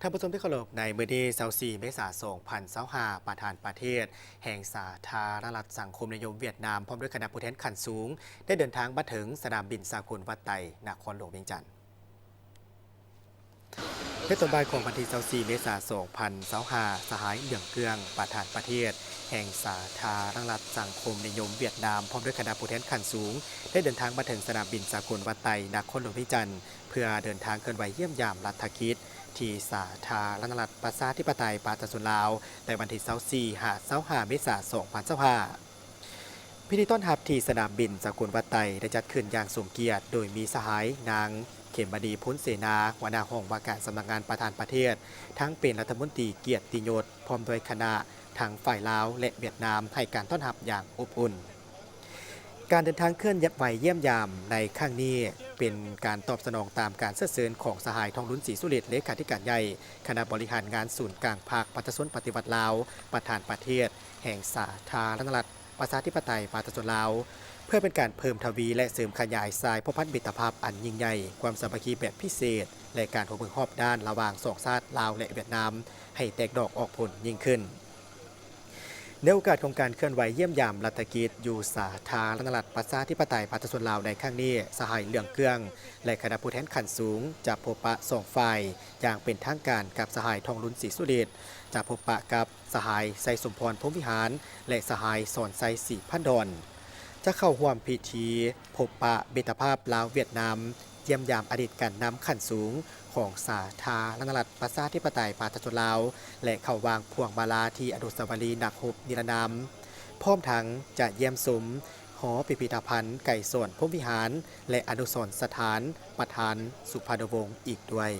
ທ່ານຜູ້ຊົມທີ່ເຄົາລົບ, ໃນມື້ວັນທີຊາວສີ່ ເມສາ ສອງພັນຊາວຫ້າ ປະທານປະເທດແຫ່ງສາທາລະນະລັດສັງຄົມນິຍົມຫວຽດນາມ ພ້ອມດ້ວຍຄະນະຜູ້ແທນຂັ້ນສູງ ໄດ້ເດີນທາງມາເຖິງສະໜາມບິນສາກົນວັດໄຕ ນະຄອນຫຼວງວຽງຈັນ. ໃນຕອນບ່າຍຂອງວັນທີຊາວສີ່ ເມສາ ສອງພັນຊາວຫ້າ ສະຫາຍ ເຫຼືອງ ເກືອງ ປະທານປະເທດແຫ່ງສາທາລະນະລັດສັງຄົມນິຍົມຫວຽດນາມ ພ້ອມດ້ວຍຄະນະຜູ້ແທນຂັ້ນສູງ ໄດ້ເດີນທາງມາເຖິງສະໜາມບິນສາກົນວັດໄຕ ນະຄອນຫຼວງວຽງຈັນ ເພື່ອເດີນທາງເຄື່ອນໄຫວຢ້ຽມຢາມລັດຖະກິດທີ່ສາທາລະນະລັດປະຊາທິປະໄຕປະຊາຊົນລາວ ໃນວັນທີຊາວສີ່ ຫາ ຊາວຫ້າ ເມສາ ສອງພັນຊາວຫ້າ. ພິທີຕ້ອນຮັບທີ່ສະໜາມບິນສາກົນວັດໄຕ ໄດ້ຈັດຂຶ້ນຢ່າງສົມກຽດ ໂດຍມີສະຫາຍ ນາງ ເຂມມະດີ ພົນເສນາ ຫົວໜ້າຫ້ອງວ່າການສຳນັກງານປະທານປະເທດ ທັງເປັນລັດຖະມົນຕີກຽດຕິຍົດ ພ້ອມດ້ວຍຄະນະ ທັງຝ່າຍລາວ ແລະ ຫວຽດນາມ ໃຫ້ການຕ້ອນຮັບຢ່າງອົບອຸ່ນ. ການເດີນທາງເຄື່ອນໄຫວຢ້ຽມຢາມໃນຄັ້ງນີ້ ເປັນການຕອບສະໜອງຕາມການເຊີນເຊີນຂອງສະຫາຍ ທອງລຸນ ສີສຸລິດ ເລຂາທິການໃຫຍ່ ຄະນະບໍລິຫານງານສູນກາງພັກປະຊາຊົນປະຕິວັດລາວ ປະທານປະເທດແຫ່ງສາທາລະນະລັດປະຊາທິປະໄຕປະຊາຊົນລາວ ເພື່ອເປັນການເພີ່ມທະວີ ແລະ ເສີມຂະຫຍາຍສາຍພົວພັນມິດຕະພາບອັນຍິ່ງໃຫຍ່, ຄວາມສາມັກຄີແບບພິເສດ ແລະ ການຮ່ວມມືຮອບດ້ານລະຫວ່າງສອງຊາດລາວ ແລະ ຫວຽດນາມ ໃຫ້ແຕກດອກອອກຜົນຍິ່ງຂຶ້ນ. ໃນໂອກາດຂອງການເຄື່ອນໄຫວຢ້ຽມຢາມລັດຖະກິດຢູ່ສາທາລະນະລັດປະຊາທິປະໄຕປະຊາຊົນລາວໃນຄັ້ງນີ້, ສະຫາຍ ເຫຼືອງ ເກືອງ ແລະ ຄະນະຜູ້ແທນຂັ້ນສູງ ຈະພົບປະສອງຝ່າຍຢ່າງເປັນທາງການກັບສະຫາຍ ທອງລຸນ ສີສຸລິດ, ຈະພົບປະກັບສະຫາຍ ໄຊສົມພອນ ພົມວິຫານ ແລະ ສະຫາຍ ສອນໄຊ ສີພັນດອນ, ຈະເຂົ້າຮ່ວມພິທີພົບປະມິດຕະພາບລາວ-ຫວຽດນາມ, ຢ້ຽມຢາມອະດີດການນຳຂັ້ນສູງຂອງສາທາລະນະລັດປະຊາທິປະໄຕປະຊາຊົນລາວ ແລະ ເຂົ້າວາງພວງມາລາທີ່ອະນຸສາວະລີນັກຮົບນິລະນາມ. ພ້ອມທັງຈະຢ້ຽມຊົມຫໍພິພິທະພັນໄກສອນ ພົມວິຫານ ແລະ ອະນຸສອນສະຖານປະທານສຸພານຸວົງອີກດ້ວຍ.